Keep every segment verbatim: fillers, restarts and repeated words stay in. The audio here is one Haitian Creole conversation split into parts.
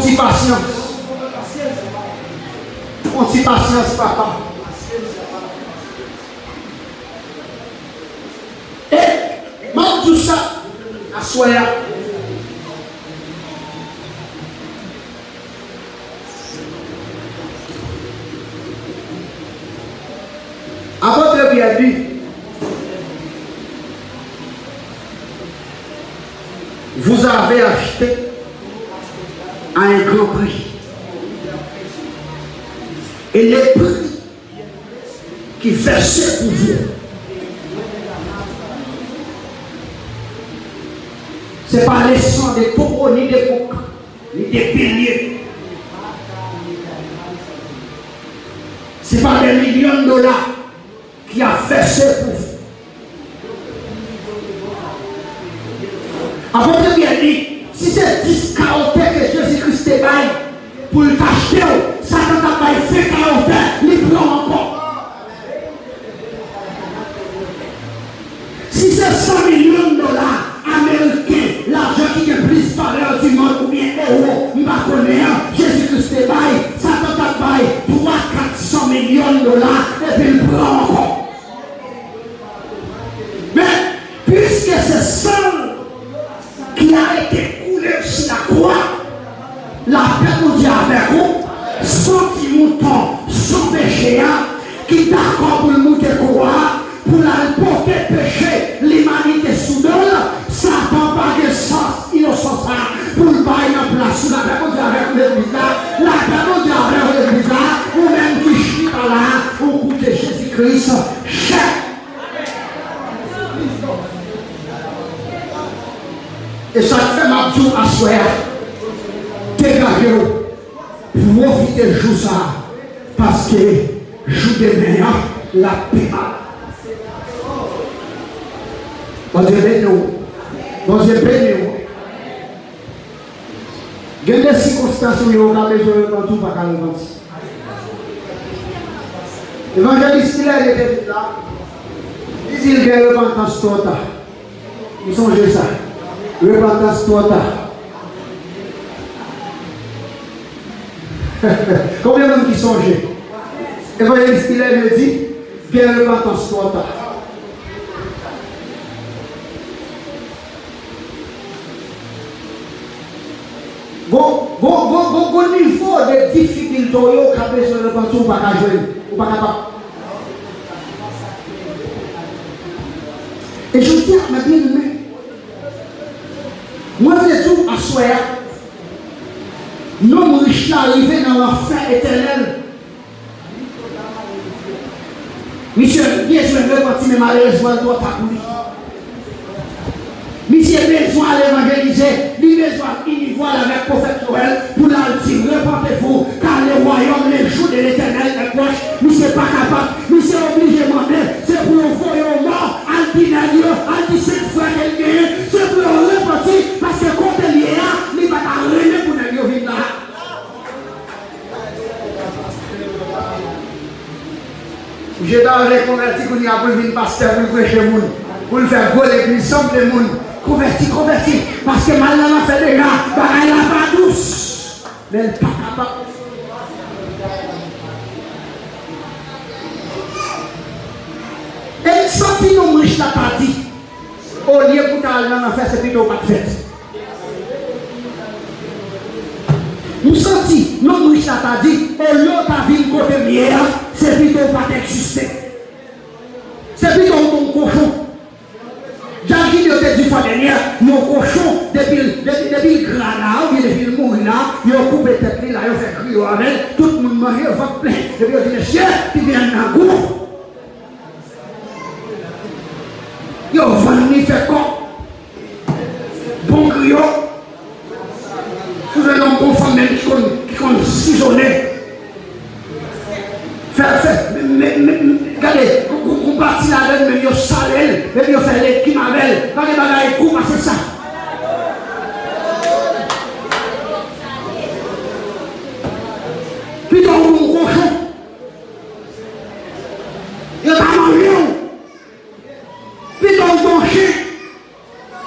Ti pasyans. Yon ti pasyans, papa. E, m ap di w sa, aswè a. Apôtre Pierre dit, vous avez acheté à un grand prix. Et le prix qui versé pour vous, c'est pas le sang de taureau ni de bouc, ni de bélier. C'est pas des millions de dollars qui a versé pour vous. Apôtre Pierre di, si se dis K O T ke Jezi Kris te bay pou l t achte w, Satan t ap bay ven K O T, li pran w ankò. Si se san milyon dola ameriken, lajan ki gen plis valè di mond oubyen ewo, m pa konnen an, Jezi Kris te bay, Satan t ap bay twa, kat san milyon dola, epi l pran ankò. Men, piske se san l ki a ete koule sou lakwa, lapè Bondye avèk ou, san ti mouton, san peche a, ki dakò pou l moute kwa a, pou l al pote peche limanite sou do l, Satan pa gen sans inosan sa pou l bay nan plas ou. Lapè Bondye avèk ou, legliz la. Lapè Bondye avèk ou, legliz la. Ou menm ki chita la, ou koute Jezi Kris chè. E sa k fè m ap di w aswè a, degaje w, pwofite jou sa a, paske jou demen an, l ap pi mal. Bondye beni w. Bondye beni w. Gen de sikonstans ou ye, ou ka bezwen repanti, ou pa ka repanti. Evanjelis Hilaire te vin la, li di l gen repantans twò ta. Ou sonje sa? Repantans twò ta. Konbyen moun ki sonje? Evanjelis Hilaire te di, gen repantans twò ta. Gon, gon, gon, gon, gon nivo de difikilte w yo ka bezwen repanti, ou pa ka jwenn, ou pa kapab. E jodi a, mwen byeneme, mwen vle di w aswè a, nonm rich la rive nan lanfè etènèl. Misye bezwen repanti, men malerezman, l twò ta pou li. Misye bezwen al evanjelize, li bezwen al ini vwal avèk pwofèt Joël pou l al di, repentez-vous, car le royaume, le jour de l'Éternel est proche. Misye pa kapab, misye oblije mande, se pou yo voye yo mò, al di nèg yo, al di senk frè ke l genyen, se pou yo repanti, paske kote l ye a, li pa ta renmen pou nèg yo vin la. Misye ta vle konvèti kounye a pou l vin pastè, pou l preche moun, pou l fè gwo legliz, sanble moun. Konvèti, konvèti, paske m al nan lanfè deja, bagay la pa dous. Men l pa kapab. E m santi nonm rich la ta di, olye pou w ta al nan lanfè, se pito w pa t fèt. M santi nonm rich la ta di, olye w ta vin kote m ye a, se pito w pa t egziste. Se pito w t on kochon. Jack Gilles te di fwa dènyè, yon kochon, depi l, depi, depi l gra la, oubyen depi l mouri la, yo koupe tèt li la, yo fè griyo avè l, tout moun manje, vant plen. Epi yo di, mesye, li vin nan gou. Yo vann li fè kòb. Bon griyo. Si w jwenn yon bon fanm menm ki konn, ki konn sizonnen. Fè, fè, men, men, men, gade, gon, gon, gon pati ladan l menm yo sale l, epi yo fè legim avè l. Pa gen bagay gou pase sa. Pito w bon kochon. Yo ta manje w. Pito w bon chen.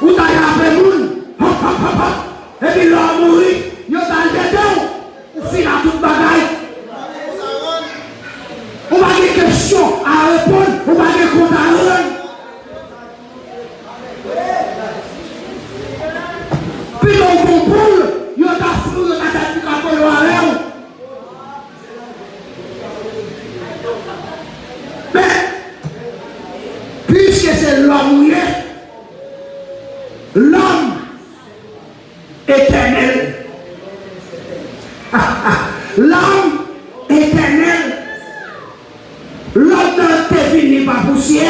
Ou ta trape moun, hop, hop, hop, hop. Epi lè w mouri, yo ta jete w. etènèl. Lòm etènèl. Lòm nan te vini pa pousyè,